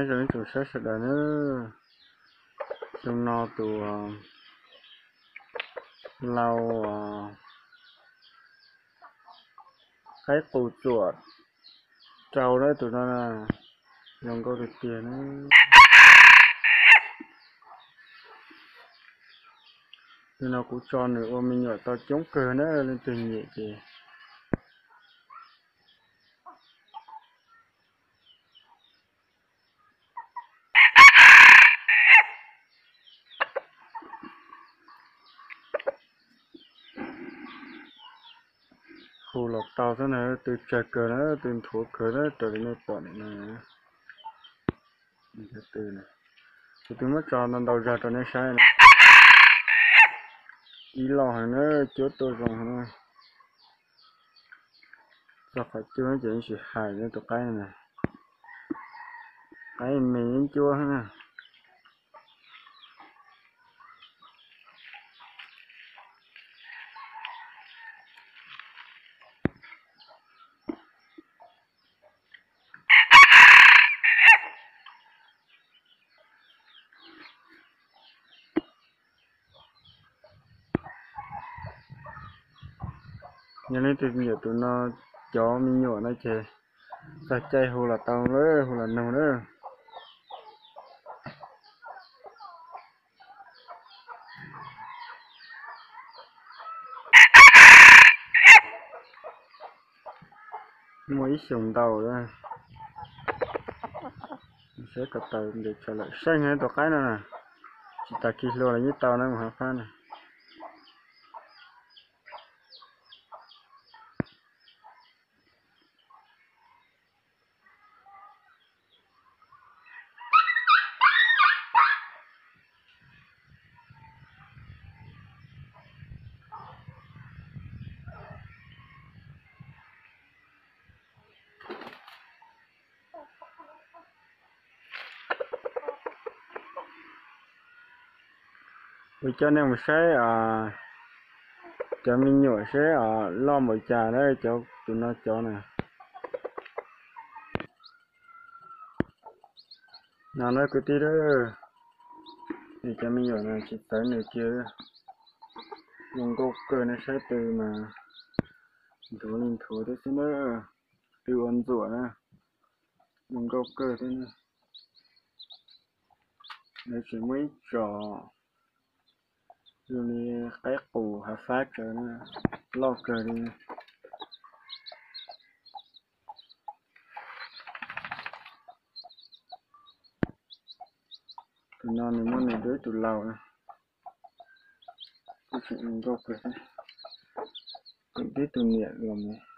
Nyob zoo ib tsoom saib sawv daws na, xyoo no tus lau qaib qus txuam rau na, tus no zoo nkauj tiag tiag na. Tus no kuv tso nws ua me nyuam tau coob kawg na, leej twg nyiam ces hu los tau xwb na, tw tsawg kawg na, tw nthuav kawg na, raws li nej pom na. Tus twg muab tso ntau ntau zog rau nej saib na. Ib lo heev na, cuab tuaj zoo heev na. Txog qhov cuab ces yeej tsis hais na tus qaib no na. Qaib me yeej cuab heev na. Yog leej twg nyiam tus no cov me nyuam no ces txog caij hu los tau lawm, hu los nug lawm. Muaj ib xyoos ntau lawm. Saib ko taw ntes tsawv lawm, seej heev tus qaib no na. Tsis tas khi hlua los yeej tau na, mus hav fab na. Kuv coj nej mus saib cov me nyuam seb loj npaum cas na, cov tus no cov na. No na kwv tij, cov me nyuam no tsis txawv nws kiag, zoo nkauj kawg, nej saib tw mas nthuav li nthuav thiab xwb na, tw ua ntxuam na, zoo nkauj kawg thiab na. Lawv tseem muaj ib tsom zoo li qaib qus hav fab tsawv na, loj kawg li. Tus no nws muaj nws dua ib tug laus na, kuj tseem zoo nkauj kawg thiab. Tseem tib tug niam los mus.